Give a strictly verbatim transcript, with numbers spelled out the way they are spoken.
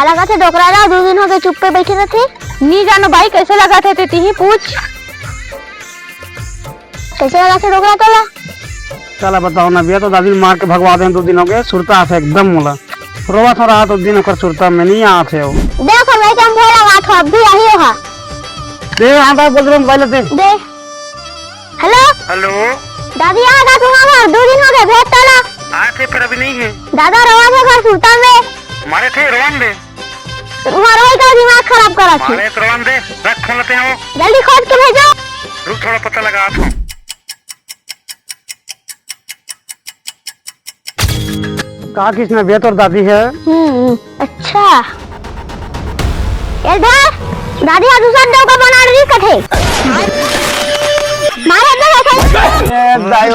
लगथे डोकरा ला, दू दिन हो गए चुप्पे बैठे रथे। नी जानो भाई, कैसे लगथे ते तिही पूछ। कैसे लगथे डोकरा तोला? चला बताओ ना भैया, तो दादी मार के भगवा दे, दू दिन हो गए, सुरता आथे एकदम मोला। रोवत हो रहा तो दिन ओकर सुरता में नहीं आथे हो। देखो भाई, तुम भोला बात हो, अब भी यही हो। दे, आधा बोल रहे मोबाइल दे। दे। हेलो। हेलो। दादी आ गा तुम्हारा घर, दू दिन हो गए, भेज तोला। आए थे पर अभी नहीं है। दादा रोवा थे घर सुरता में। मारे थे रोवन दे। तुम्हारा रोई का दिमाग खराब करा थी। मारे तो रोवन दे, रख फोन लेते हैं वो। जल्दी खोज के भेजो। रुक थोड़ा पता लगा था। का किसने बे तोर दादी है? हम्म, अच्छा। ए धर, दादी हा दूसर देव का बना रही कथे। मारे दे ऐसे। ए दाई